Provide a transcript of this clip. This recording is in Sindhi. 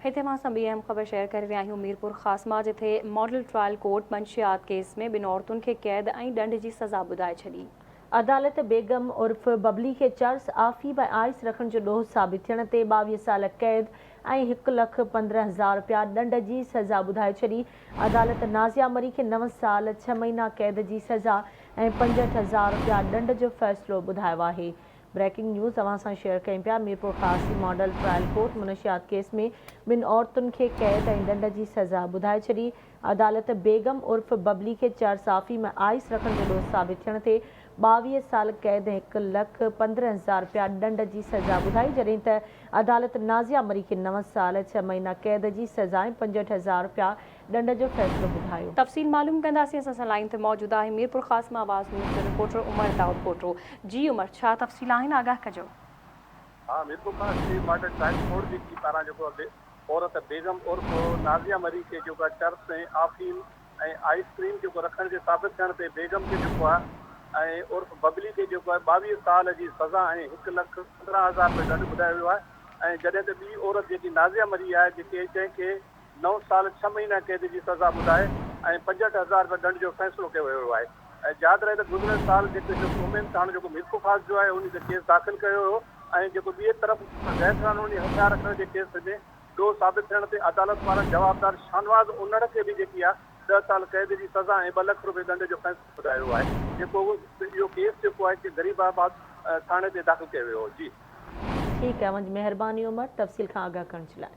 هتي اوهان سان ٻي اهم خبر شيئر ڪري رهيا آهيون ميرپورخاص مان جتي ماڊل ٽرائل ڪورٽ منشيات ڪيس ۾ ٻن عورتن کي قيد ۽ ڏنڊ جي سزا ٻڌائي ڇڏي. عدالت بيگم عرف ببلي کي چرس، آفيم ۽ آئس رکڻ جو ڏوهه ثابت ٿيڻ تي 22 سال قيد ۽ هڪ لک 15 هزار رپيا ڏنڊ جي سزا ٻڌائي ڇڏي. عدالت نازيا مري کي نو سال ڇهه مهينا قيد جي سزا ۽ 65 هزار رپيا ڏنڊ جو فيصلو ٻڌايو آهي. بريڪنگ نيوز اوهان سان شيئر ڪيون پيا ميرپورخاص جي ماڊل ٽرائل ڪورٽ منشيات ڪيس ۾ ٻن عورتن کي قيد ۽ ڏنڊ جي سزا ٻڌائي ڇڏي عدالت بيگم عرف ببلي کي چرس آفيم ۽ آئس رکڻ جو ڏوهه ثابت ٿيڻ تي 22 سال قيد ۽ هڪ لک 15 هزار رپيا ڏنڊ جي سزا ٻڌائي جڏهن ته عدالت نازيا مري کي نو سال ڇهه مهينا قيد جي سزا ۽ 65 هزار رپيا ڏنڊ جو فيصلو ٻڌايو. تفصيل معلوم ڪنداسين اسان سان لائين تي موجود آهي ميرپورخاص مان آواز نيوز جو رپورٽر عمر دائود پوٽو جي عمر ڇا تفصيل آهن آگاهه ڪجو. ها ميرپورخاص جي ماڊل ٽرائل ڪورٽ جي ڪي پاران جيڪو عورت بيگم عرف نازيه مري کي جيڪو آهي چرس ۽ آفيم ۽ آئس ڪريم جيڪو رکڻ جي ثابت ٿيڻ تي بيگم کي جيڪو آهي ۽ عرف ببلي کي جيڪو آهي 22 سال جي سزا ۽ هڪ لک 15 هزار رپيا ڏنڊ ٻڌايو ويو آهي ۽ جڏهن ته ٻي عورت جيڪي نازيه مري آهي جيڪي جنهن کي نو سال ڇهه مهينا قيد جي سزا ٻڌائي ۽ 65 هزار رپيا ڏنڊ جو فيصلو ڪيو ويو آهي ۽ ياد رهي ته گذريل سال جيڪو هڪ امين ٿاڻو جيڪو ميرپورخاص جو آهي انهي تي ڪيس داخل ڪيو ويو ۽ جيڪو ٻئي طرف غير قانوني هٿيار رکڻ جي ڪيس ۾ ڏوهه ثابت ٿيڻ تي عدالت پاران جوابدار شاهنواز انڙ کي به جيڪي آهي ڏهه سال قيد جي سزا ۽ ٻه لک رپين ڏنڊ جو فيصلو ٻڌايو ويو آهي جيڪو اهو ڪيس جيڪو آهي ڪي غريب آباد ٿاڻي تي داخل ڪيو ويو هو جي. ٺيڪ آهي اوهان جي مهرباني عمر تفصيل کان آگاهه ڪرڻ جي لاء.